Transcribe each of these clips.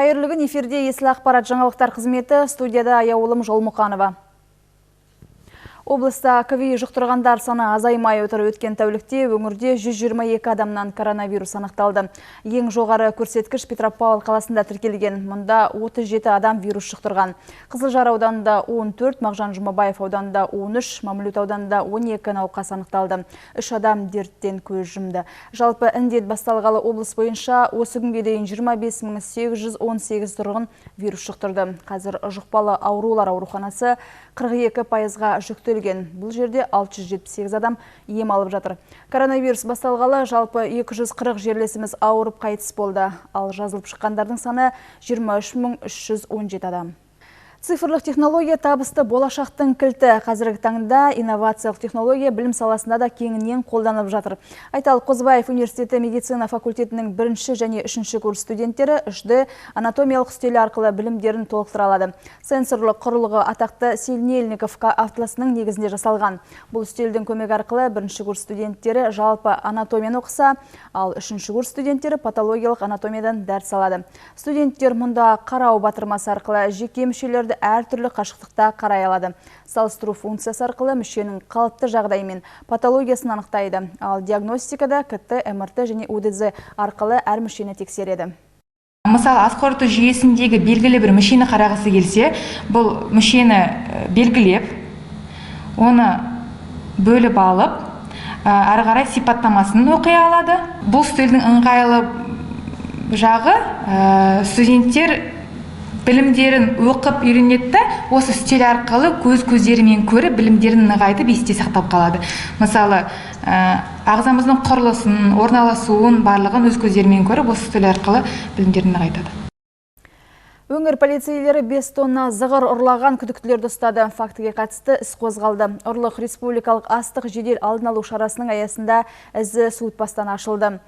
Қайырлы күн, эфирде Есіл ақпарат жаңалықтар қызметі, студияда Аяулым Жолмұқанова. Облыста КВИ жұқтырғандар саны азаймай отыр. Өткен тәулікте өңірде 122 адамнан коронавирус анықталды. Ең жоғары көрсеткіш Петропавл қаласында тіркелген. Мұнда 37 адам вирус жұқтырған. Қызылжар ауданында 14, Мағжан Жұмабаев ауданында 13, Мамлют ауданында 12 науқас анықталды. 3 адам дерттен көз жұмды. Жалпы індет басталғалы облыс бойынша осы күнге дейін 25 818 тұрғын вирус жұқтырды. Қазір жұқпалы аурулар ауруханасы 42%-ға жүктелген. Бұл жерде 678 адам ем алып жатыр. Коронавирус басталғалы жалпы 240 жерлесіміз ауырып қайтыс болды. Ал жазылып шыққандардың саны 23 317 адам. Цифрлық технология – табысты болашақтың кілті. Қазіргі таңда инновациялық технология білім саласында да кеңінен қолданылып жатыр. Айталық, Қозыбаев университеті медицина факультетінің бірінші және үшінші курс студенттері 3D анатомиялық үстелі арқылы білімдерін толықтыра алады. Сенсорлық құрылғы атақты Синельников атласының негізінде жасалған. Бұл үстелдің көмегі арқылы бірінші курс студенттері жалпы анатомияны оқыса, ал үшінші курс студенттері патологиялық анатомиядан дәріс алады. Студенттер мұнда қарау батырмасы арқылы жеке мүшелерді әртүрлі қашықтықта қарай алады. Салыстыру функциясы арқылы мүшенің қалыпты жағдайы мен патологиясын анықтайды. Ал диагностикада КТ, МРТ және УЗД арқылы әр мүшені тексереді. Мысалы, ас қорыту жүйесіндегі белгілі бір мүшені қарағысы келсе, бұл мүшені белгілеп, оны бөліп алып, әрі қарай сипаттамасын оқи алады. Бұл үстелдің ыңғайлы жағы, студенттер білімдерін оқып үйренеді да, осы үстел арқылы көз көздерімен көріп, білімдерін нығайтып, есте сақтап қалады. Мысалы, ағзамыздың құрылысын, орналасуын, барлығын өз көздерімен көріп, осы үстел арқылы білімдерін нығайтады. Өңір полицейлері 5 тонна зығыр ұрлаған күдіктілерді ұстады. Фактіге қатысты іс қозғалды. Ұрлық республикалық астық жедел алдын алу шарасының аясында ізі суытпастан ашылды.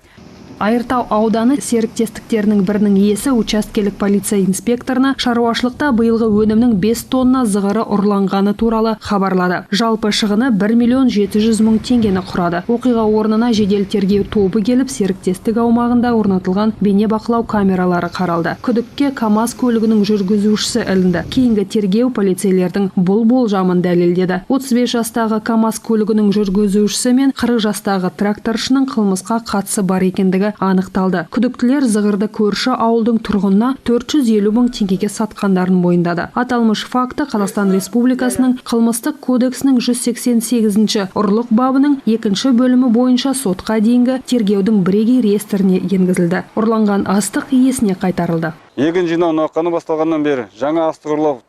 Айыртау ауданы серіктестіктерінің бірінің иесі учаскелік полиция инспекторына шаруашылықта биылғы өнімнің 5 тонна зығыры ұрланғаны туралы хабарлады. Жалпы шығыны 1 миллион 700 мың теңгені құрады. Оқиға орнына жедел тергеу тобы келіп, серіктестік аумағында орнатылған бейне бақылау камералары қаралды. Күдікке КАМАЗ көлігінің жүргізушісі ілінді. Кейінгі тергеу полицейлердің бұл болжамын дәлелдеді. 35 жастағы КАМАЗ көлігінің жүргізушісі мен 40 жастағы тракторшының қылмысқа қатысы бар екендігі анықталды. Күдіктілер зығырды көрші ауылдың тұрғынына 450 мың теңгеге сатқандарын мойындады. Аталмыш факті Қазақстан Республикасының Қылмыстық кодексінің 188 ұрлық бабының екінші бөлімі бойынша сотқа дейінгі тергеудің бірегей реестріне енгізілді. Ұрланған астық иесіне қайтарылды. Егін жинау науқаны басталғаннан бері жаңа астық ұрлау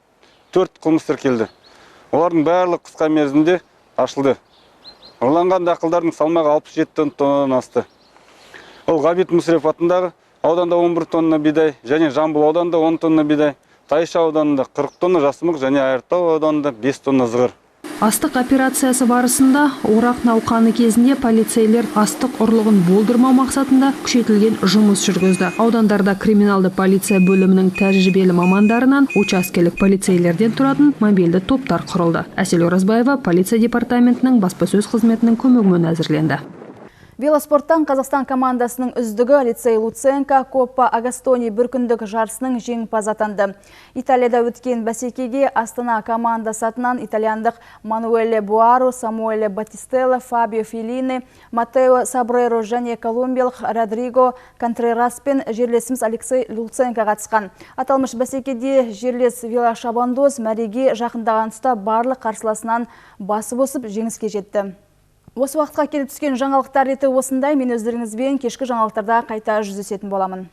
төрт қылмыс тіркелді. Олардың барлығы қысқа мерзімде ашылды. Ұрланған дақылдардың салмағы 67 тоннадан асты. Ол Ғабит Мүсірепов атындағы ауданда 11 тонна бидай және Жамбыл ауданында 10 тонна бидай, Тайша ауданында 40 тонна жасымық және Айыртау ауданында 5 тонна зығыр. Астық операциясы барысында орақ науқаны кезінде полицейлер астық ұрлығын болдырмау мақсатында күшейтілген жұмыс жүргізді. Аудандарда криминалды полиция бөлімінің тәжірибелі мамандарынан, учаскелік полицейлерден тұратын мобильді топтар құрылды. Әсел Оразбаева, полиция департаментінің баспасөз қызметінің көмегімен әзірленді. Велоспорттан Қазақстан командасының үздігі Алексей Луценко Коппа Агастони бір күндік жарысының жеңімпазы атанды. Италияда өткен бәсекеге Астана командасы атынан итальяндық Мануэле Буаро, Самуэле Батистелло, Фабио Феллини, Матео Сабреро және колумбиялық Родриго Контрерас пен жерлесіміз Алексей Луценко қатысқан. Аталмыш бәсекеде жерлес велошабандоз мәреге жақындаған тұста барлық қарсыласынан басып озып, жеңіске жетті. Осы уақытқа келіп түскен жаңалықтар реті осындай. Мен өздеріңізбен кешкі жаңалықтарда қайта жүздесетін боламын.